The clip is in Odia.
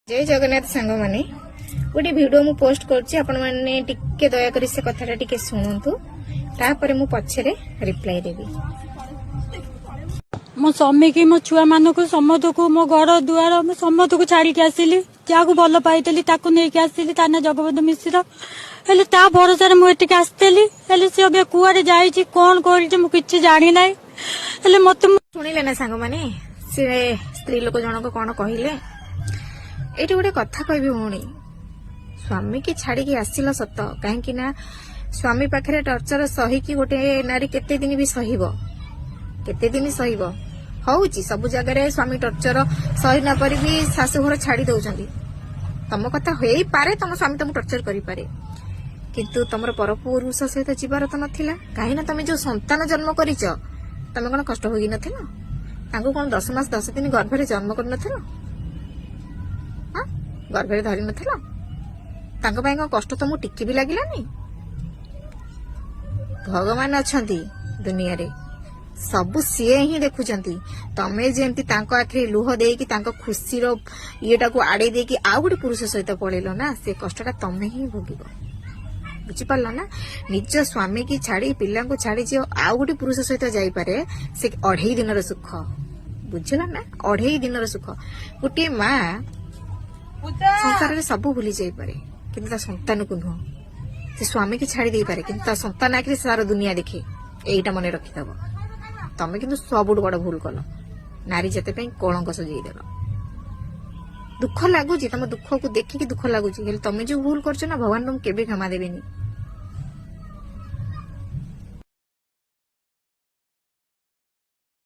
ଜୟ ଜଗନ୍ନାଥ ସାଙ୍ଗମାନେ, ଗୋଟେ ଭିଡ଼ିଓ ମୁଁ ପୋଷ୍ଟ କରୁଛି। ଆପଣମାନେ ଟିକେ ଦୟାକରି ସେ କଥାଟା ଟିକେ ଶୁଣନ୍ତୁ, ତାପରେ ମୁଁ ପଛରେ ରିପ୍ଲାଏ ଦେବି। ମୋ ସ୍ୱାମୀକି, ମୋ ଛୁଆମାନଙ୍କୁ, ସମସ୍ତକୁ, ମୋ ଘର ଦୁଆର, ମୁଁ ସମସ୍ତକୁ ଛାଡିକି ଆସିଲି। ଯାହାକୁ ଭଲ ପାଇଥିଲି, ତାକୁ ନେଇକି ଆସିଲି। ତା ନାଁ ଜଗବନ୍ଧୁ ମିଶ୍ର। ହେଲେ ତା ଭରସାରେ ମୁଁ ଏଠିକି ଆସିଥିଲି। ହେଲେ ସେ ଏବେ କୁଆଡେ ଯାଇଛି, କଣ କରିଛି, ମୁଁ କିଛି ଜାଣିନାହିଁ। ହେଲେ ମତେ ଶୁଣିଲେ ନା ସାଙ୍ଗମାନେ, ସେ ସ୍ତ୍ରୀ ଲୋକ ଜଣକ କଣ କହିଲେ? ଏଇଠି ଗୋଟେ କଥା କହିବି ଭଉଣୀ, ସ୍ୱାମୀକି ଛାଡିକି ଆସିଲ ସତ, କାହିଁକି ନା ସ୍ୱାମୀ ପାଖରେ ଟର୍ଚର ସହିକି ଗୋଟେ ନାରୀ କେତେ ଦିନ ବି ସହିବ? କେତେ ଦିନ ସହିବ? ହଉଛି ସବୁ ଜାଗାରେ, ସ୍ୱାମୀ ଟର୍ଚର ସହି ନ ପାରି ବି ଶାଶୁଘର ଛାଡି ଦଉଛନ୍ତି। ତମ କଥା ହେଇପାରେ, ତମ ସ୍ୱାମୀ ତମକୁ ଟର୍ଚର କରିପାରେ, କିନ୍ତୁ ତମର ପରପୁରୁଷ ସହିତ ଯିବାର ତ ନଥିଲା। କାହିଁକି ନା ତମେ ଯୋଉ ସନ୍ତାନ ଜନ୍ମ କରିଛ, ତମେ କଣ କଷ୍ଟ ଭୋଗି ନଥିଲ? ତାଙ୍କୁ କଣ 10 ମାସ 10 ଦିନ ଗର୍ଭରେ ଜନ୍ମ କରିନଥିଲ? ହଁ, ଗର୍ଭରେ ଧରି ନଥିଲ? ତାଙ୍କ ପାଇଁ କଣ କଷ୍ଟ ତମକୁ ଟିକେ ବି ଲାଗିଲାନି? ଭଗବାନ ଅଛନ୍ତି ଦୁନିଆରେ, ସବୁ ସିଏ ହିଁ ଦେଖୁଛନ୍ତି। ତମେ ଯେମିତି ତାଙ୍କ ଆଖିରେ ଲୁହ ଦେଇକି, ତାଙ୍କ ଖୁସିର ଇଏଟାକୁ ଆଡେଇ ଦେଇକି ଆଉ ଗୋଟେ ପୁରୁଷ ସହିତ ପଳେଇଲ ନା, ସେ କଷ୍ଟଟା ତମେ ହିଁ ଭୋଗିବ। ବୁଝିପାରିଲ ନା? ନିଜ ସ୍ୱାମୀ କି ଛାଡି, ପିଲାଙ୍କୁ ଛାଡି ଯିଏ ଆଉ ଗୋଟେ ପୁରୁଷ ସହିତ ଯାଇପାରେ, ସେ ଅଢେଇ ଦିନର ସୁଖ, ବୁଝିଲ ନା? ଅଢେଇ ଦିନର ସୁଖ। ଗୋଟିଏ ମା ସଂସାରରେ ସବୁ ଭୁଲି ଯାଇପାରେ, କିନ୍ତୁ ତା ସନ୍ତାନକୁ ନୁହଁ। ସେ ସ୍ୱାମୀକି ଛାଡି ଦେଇପାରେ, କିନ୍ତୁ ତା ସନ୍ତାନ ଆଖିରେ ସାରା ଦୁନିଆ ଦେଖେ। ଏଇଟା ମନେ ରଖିଥବ। ତମେ କିନ୍ତୁ ସବୁଠୁ ବଡ ଭୁଲ କଲ, ନାରୀ ଜାତି ପାଇଁ କଳଙ୍କ ସଜେଇଦେଲ। ଦୁଃଖ ଲାଗୁଛି, ତମ ଦୁଃଖକୁ ଦେଖିକି ଦୁଃଖ ଲାଗୁଛି। ହେଲେ ତମେ ଯୋଉ ଭୁଲ କରୁଛ ନା, ଭଗବାନ ତମକୁ କେବେ କ୍ଷମା ଦେବେନି।